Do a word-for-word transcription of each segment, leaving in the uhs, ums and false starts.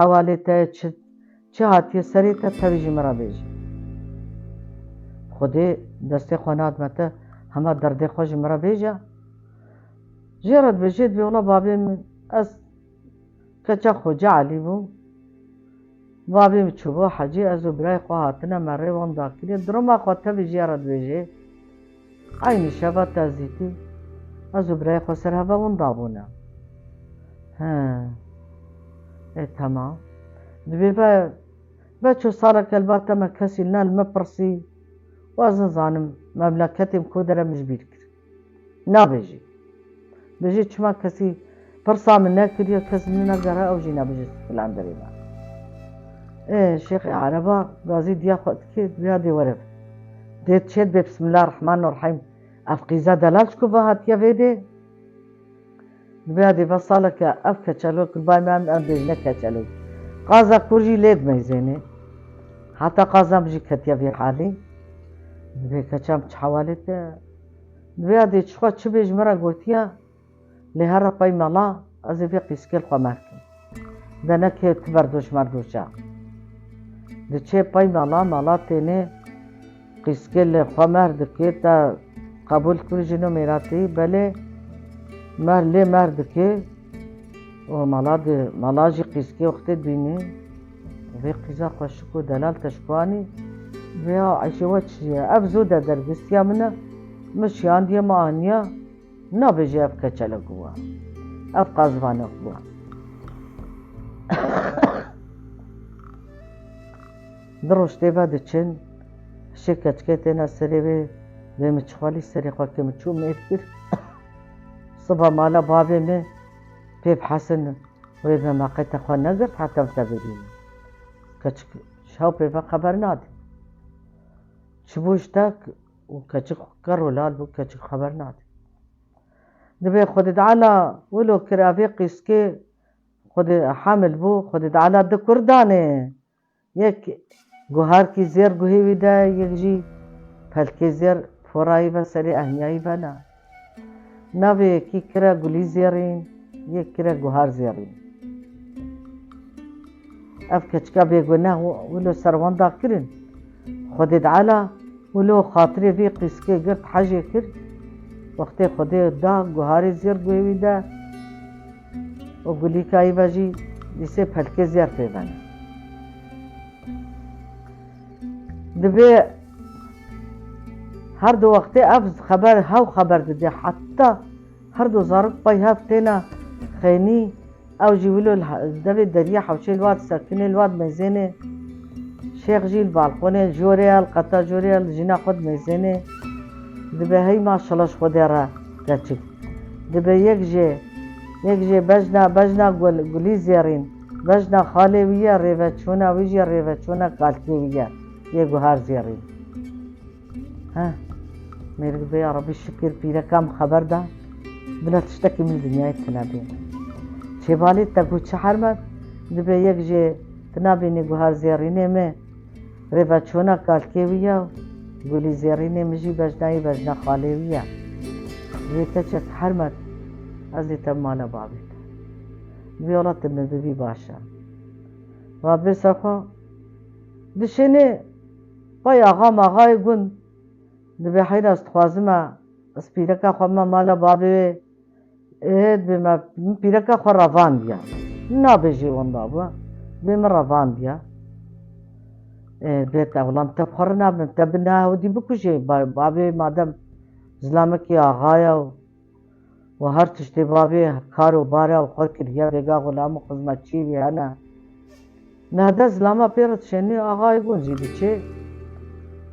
hewalê te ye, çi, çi hatiye serê te, tevî ji min re bêje. Xwedê destê xwe nade me te, hema derdê xwe ji min re bêje. Jê re dibêje, dibê wela babê min, ez keça Xoce Elî bû. Babê min çûbû hecî, ez û birayê xwe hatine me rê wenda kiriye. Diroma xwe tevî jê re dibêje. Eynî şeva te zîtî, ez û birayê xwe ser heve wenda bûne. He. Ê, temam. Dibê ve, ve ço saleke li ba te me kesî ne li me pirsî. Û ez nizanim, memleketê min ku dere min ji bîr kir. Nabêjî. Bêjî çima kesî pirsa min nekiriye, kes min negere, ew jî nebêje filan derê me. Ê, Şêxê Ereba gazî diya xwe dikê, diya dê were. Dê çê dibê Bismillah Rehman Rehîm. Ev qîza delal çi ku ve hatiye vê dê? Dibe ya dê ve saleke ev keçelok, li bay me em, em bêjine keçelok. Qaza kur jî lê dimeyzêne. Heta qaza min jî ketiye vê halê. Dibê keça min çi hewalê te? Dibe ya dê çixwe çi bê ji min re gotiye, lê here pey mala, ez ê vê qîskê li xwe mehr kim. De neke tu berdoş merdoşa. Diçe pey mala, mala têne qîskê li xwe mehr dike, te qebûl kir jino mêratî, belê mehr lê mehr dike. Û mala di, mala jî qîskê wextê dibîne. Vê qîza xweşik û delal te ji ku anî? Vê ya Eyşê we çi ye? Ev zû de dergistiya min e. Min şiyandiye, min aniya. Nabêje ev keçelek bû. Ev qazvanek bû. Di roj tê ve diçin, şê keçikê têne serê wê, vê min çixwelî serê xwe ke min çû mêr kir. Siba mala bavê min pê bi Hesin wê me meqete xwe negirt heta min te bibînim. Keçik ji hew pê ve xeber nade. Çi bû ji te û keçik ker û lal bû, keçik xeber nade. Dibê Xwedê Teala wilo kir evê qîskê Xwedê hemil bû, Xwedê Teala di kur danê. Yek guharkî zêr guhê wî de, yek jî pelkê zêr porayî ve serê ehniyayî ve ne. Navê yekî kire gulî zêrîn, yek kire guhar zêrîn. Ev keçika bêguneh wilo serwenda kirin. Xwedê Teala wilo xatirê vî qîskê girt hejê kir. Wextê Xwedê da guharê zêr guhê wî de û gulîka wî ve jî dîsê pelkê zêr pê vene. Dibê her du wextê ev xeber, hew xeber dide. Heta her du zarok pey hev têne xeynî, ew jî wilo li he-, devê deriyê hewşê li wad sekine, li wad mezêne. Şêx jî li balqonê jorê ye, li qeta jorê ye, li jina xwe dimezêne. Dibe hey maşallah ji Xwedê re keçik. Dibe yek jê, yek jê bejna, bejna gul-, gulî zêrîn, bejna xalê wî ye, rêveçûna wî jî rêveçûna kalkê wî ye, yê guhar zêrîn. Heh, mêrik bê ya Rebî şikir pîreka min xeber da, bila tiştekî min dinyayê tune bê. Çêbalê te got çi hermet, dibe yek jê tune bînî guhar zêrînê me, rêveçûna kalkê wî ya, gulî zêrînê min jî bejnayî bejna xalê wî ya. Vê keçek hermet, ez ê te mala bavê te. Vê wela tu min bibî baş e. Radbê ser xwe, dişênê pey axa maxayê gund, dibe heyra ez dixwazim e, ez pîreka xwe bime mala bavê wê, ê, dibe me, min pîreka xwe revandiya. Nabêjî wenda bû, dibe min revandiya. Ê, bê te wela min te bi xwe re nabim, te bi ne hewdî bikujê, ba-, bavê madem zilamekî axaya û û her tiştê bavê kar û bare û xwe kiriye, vêga xulam û xizmetçî wî hene. Nehde zilama pê re dişênî, axayê gund jî diçê.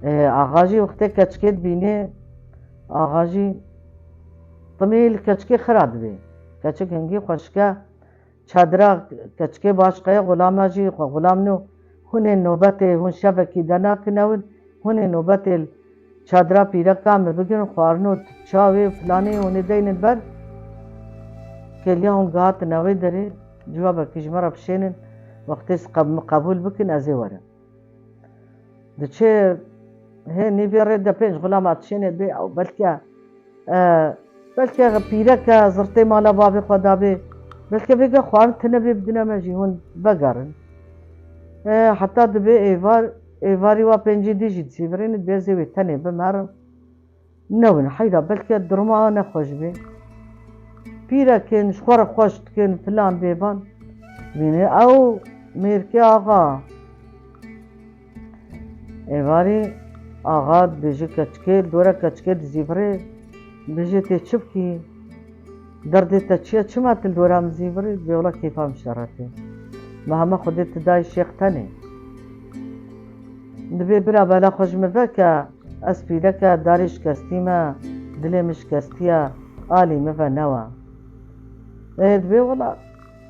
Ê, axa jî wextê keçikê dibînê, axa jî timî li keçikê xira dibê. Keçik hingî xweşik e, çadira keçikê başqe ye, xulama jî xwe xulam nû. Hûn ê nobetê, hûn şevekî de nakin ewin, hûn ê nobetê li çadira pîreka min bigirin, xwarin û çawê û filanê hûn ê deynin ber. Kêliya hûn gihatin ewê derê, civabekî ji me re bişênin, wextê qeb-, min qebûl bikin, ez ê werim. Diçe hê nîvê rê de pênc xulama dişêne dê ew belke, e, belke pîreke zirtê mala bavê xwe dabê. Belke vêga xwarin tune bê bidine me jî hûn vegerin. E, heta dibê êvar, êvarî wa pêncî dî jî dizîvirînî, dibê ez ê wê tenê bimerim. Newin heyra, belke duruma nexweş bê. Pîrek in, ji xwe re xweş dikin, filan bêvan. Bîne ew mêrkê axa. Êvarî axa dibêje keçikê, li dora keçikê dizîvirê, dibêje tê çi bikî? Derdê te çi ye? Çima tu li dora min zîvirî? Dibê wela kêfa min şerretê. Me heme Xwedê tu dayî şêx tenê. Dibê bira bela xwe ji min veke, ez pîreke darê şikestî me, dilê min şikestî ye, alî min ve newe. Ê, dibê wela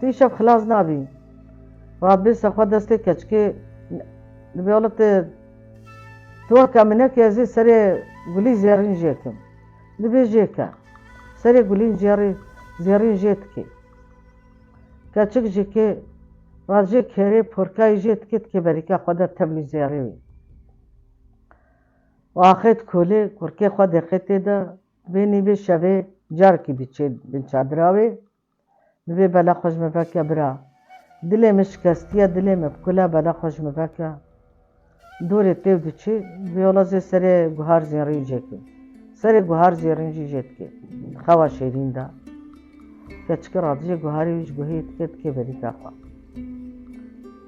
tu îşev xilas nabî. Radibê ser xwe destê keçikê, dibê wela tu, tu weke min neke, ez ê serê gulî zêrîn jê kim. Dibê jê ke. Serê gulîn jêrî, zêrîn jê dikê. Keçik jê kê, radijê kêrê porkayî jê dikê, dikê berîka xwe de tevlî zêrî wî. Û axê dikolê, kurkê xwe dixê tê de, dibê nîvê şevê carekî diçê bin çadira wê. Dibê bela xwe ji min veke bira. Dilê min şikestiye, dilê min bikule, bela xwe ji min veke. Dorê tê û diçê, dibê wela zê serê guhar zêrîn jê ke. Serê guhar zêrîn jî jê dike. Xewa şêrîn de. Keçikê radijê guharê wî ji guhê dike, dike berîka xwe.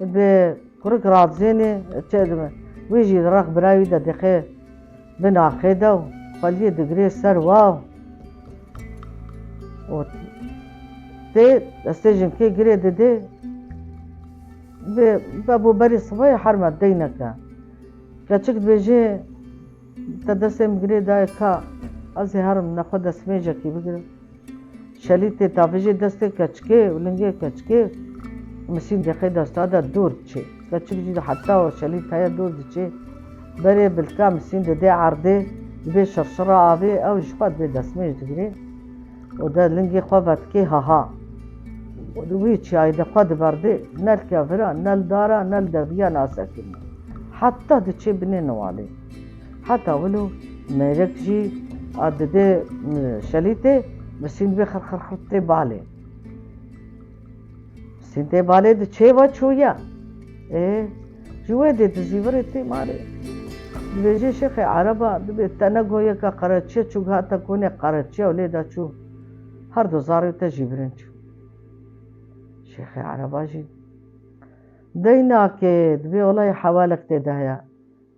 Dibê kurik radizênê, çi dibe? Wî jî rex birayê wî de dixe bin axê de û xweliyê digirê ser wa û tê destê jinkê girê didê. Dibê, be bo berî sibehê herme deyneke. Keçik dibêje, te destê min girê dayê ka, ez ê herim nexwe destmêjekî bigirim. Şelîtê tavêjê destê keçikê û lingê keçikê misîn dixê desta de dûr diçê. Keçik jî heta o şelît heye dûr diçê. Berê bilka misîn didê erdê, dibê şirşira avê, ew ji xwe dibê destmêj digirê û de lingê xwe vedikê haha. Û di wî çiyayê de xwe diberdê, ne li kevira, ne li dara, ne li deviya nasekirî. Heta diçê binê niwalê. Heta wilo mêrik jî a didê, m-, şelîtê, misîn dibê xir xir xir tê balê. Misîn tê balê diçê ve çûye. Ê, ji wê dê dizîvirê tê malê. Dibêje Şêxê Ereba, dibê te ne goyeka qereçiye çû, hate konê qereçiye û lê de çû. Her du zarê te jî birin çû. Şêxê Ereba jî dey nake, dibê wela hewalek tê de heye.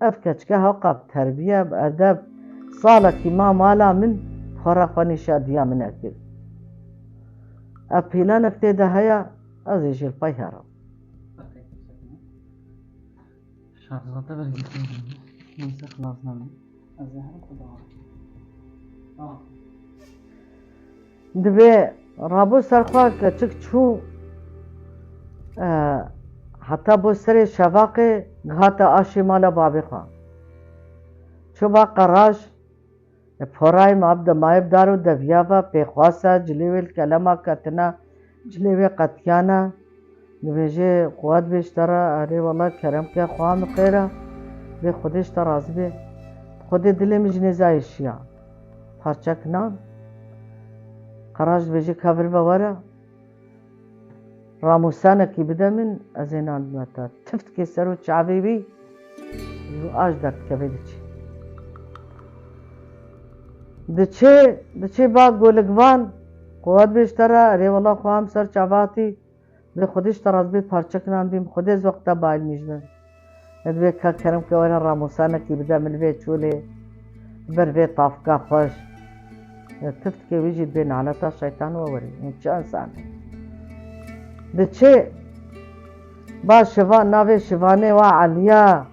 Ev keçike heqa bi terbiye, bi edeb, salekî ma mala min, xwe re xwe nîşa diya min kir. Ev pîlanek tê de heye, ez ê jê li pey herim. Şarzate bergirtin. Neyse, xilas nabin. Ez ê herim xwe dawam. Tamam. Dibê rabû ser xwe, keçik çû, e, heta bo serê şevaqê, gihate aşê mala babê xwe. Çû ba qeraj, e, porayê ma bi demayê bi dar û deviya ve pêxwas e, cilê wê li kelema ketine, cilê wê qetiyane. Dibêje, quwet bê ji te re, erê wela kerem ke, xweha min xêr e, bê Xwedê ji te razî bê. Xwedê dilê min ji nêzayê şiya. Parçek nan. Qeraj dibêje, ka vir ve were. Ramûsanekî bide min, ez ê nan bime te. Tiftikê ser û çavê wî, ji aj derdikeve diçe. Diçe, diçe ba golikvan, quwet bê ji te re, erê wela xwe em ser çava hatî. Bi Xwedê ji te re ez bê parçek nan bîm, Xwedê ez wexta bayil nîjmin. Ez dibê ka kerem ke were ramûsanekî bide min vê çolê, ber vê tafika xweş. Tiftikê wî jî dibê naleta şeytan we werî. Hûn çi însan in? Diçê ba şivan, navê şivanê wa Eliya.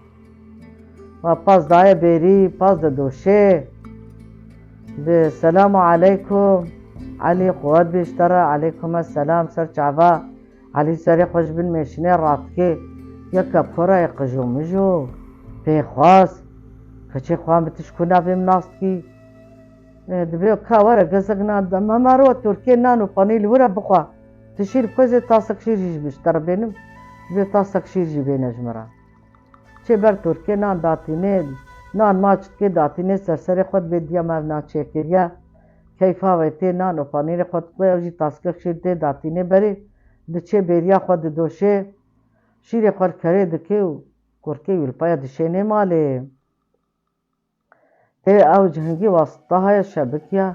Wa pas daye bêrî, pas de doşê. Bi selamu aleykum. Elî, quwet bê ji te re. Aleykum selam, ser çava. Elî serê xwe ji bin mêşinê radikê. Yeke kora yê qijo mijo. Pêxwas. Keçê xwe bi tişt ku navê min nas dikî. E, dibê ka were gezek nan de. Mema ro Tirkê nan û panî li wira bixwe. Tu şîr bixwe, ez ê tasek şîr jî ji te re bênim. Dibê tasek şîr jî bêne ji min re. Çê ber Tirkê nan datînê, nan maç dikê datînê ser serê xwe, dibê diya me ev nan çêkiriye. keyfa wê tê nan û panîrê xwe dixwe, ew jî taskek şîr tê datînê berê, diçê bêriya xwe didoşê, şîrê xwe li kerê dike û kurkê wî li paya dişênê malê. Tê ew cihingî wasta heye şebik ya,